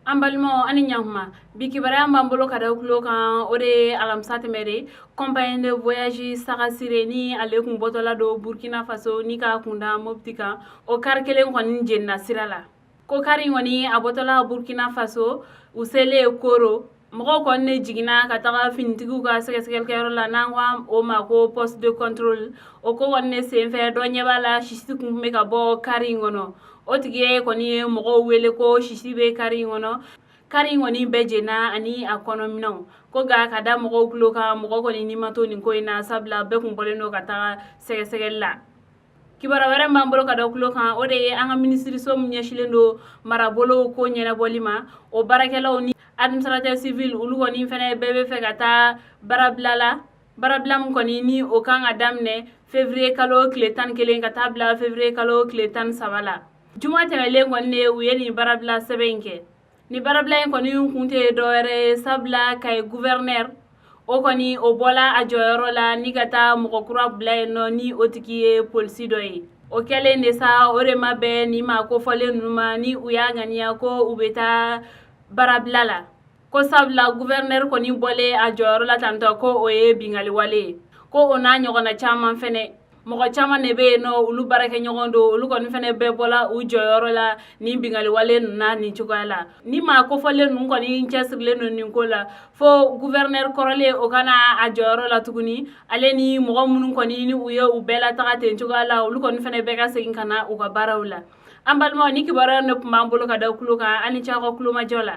An balimaw, ani ɲakuma. Bi kibaruya b'an bolo ka da tulo kan, o de ye alamisa tɛmɛnen, compagnie de voyage Sagasire ni ale kun bɔtɔla don Burkina Faso ni ka kunda Mopti kan, o kari kelen kɔni jenina sira la. Ko kari kɔni a bɔtɔla Burkina Faso, u selen Koro, mɔgɔw kɔni ne jiginna ka taga finitigiw ka sɛgɛsɛgɛlikɛyɔrɔ la, n'an ko o ma ko poste de contrôle. O ko kɔni ne senfɛ, dɔ ɲɛ b'a la sisi kun bɛ ka bɔ kari in kɔnɔ. O tigi ye kɔni ye mɔgɔw wele ko sisi bɛ kari in kɔnɔ. Kari in kɔni bɛɛ jenna ani a kɔnɔminɛnw. Ko nka ka da mɔgɔw tulo kan, mɔgɔ kɔni ni ma to nin ko in na, sabula bɛɛ kun bɔlen don ka taga sɛgɛsɛgɛli la. Kibaruya wɛrɛ b'an bolo ka da tulo kan, o de ye an ka minisiriso min ɲɛsilen don marabolow ko ɲɛnabɔli ma, o baarakɛlaw ni administrateur civil, olu kɔni fɛnɛ bɛɛ bɛ fɛ ka taa baarabila la. Baarabila min kɔni ni o kan ka daminɛ février kalo tile 11 ka taa bila février kalo tile 13 la. Juma tɛmɛlen kɔni de u ye nin baarabila sɛbɛn in kɛ. Ni baarabila in kɔni kun tɛ dɔwɛrɛ ye, sabula Kayi gouverneur, o kɔni o bɔla a jɔyɔrɔ la ni ka taa mɔgɔ kura bila yen nɔ, ni o tigi ye polisi dɔ ye. O kɛlen de sa, o de ma bɛn nin maa kofɔlen ninnu ma, ni u y'a ŋaniya ko u bɛ taa baarabila la, ko sabula gouverneur kɔni bɔlen a jɔyɔrɔ la tantɔ, ko o ye bingali wale ye. Ko o n'a ɲɔgɔnna caman fɛnɛ, mɔgɔ caman de bɛ yen nɔ, olu baarakɛɲɔgɔn don, olu kɔni fɛnɛ bɛɛ bɔla u jɔyɔrɔ la ni bingali wale ninnu na nin cogoya la. Ni maa kofɔlen ninnu kɔni cɛsirilen don nin ko la, fo gouverneur kɔrɔlen o kana a jɔyɔrɔ la tuguni, ale ni mɔgɔ minnu kɔni ni u ye u bɛɛ lataga ten cogoya la, olu kɔni fɛnɛ bɛɛ ka segin ka na u ka baaraw la. An balimaw, ni kibaruya de tun b'an bolo ka da tulo kan. An ni ce aw ka kulomajɔ la.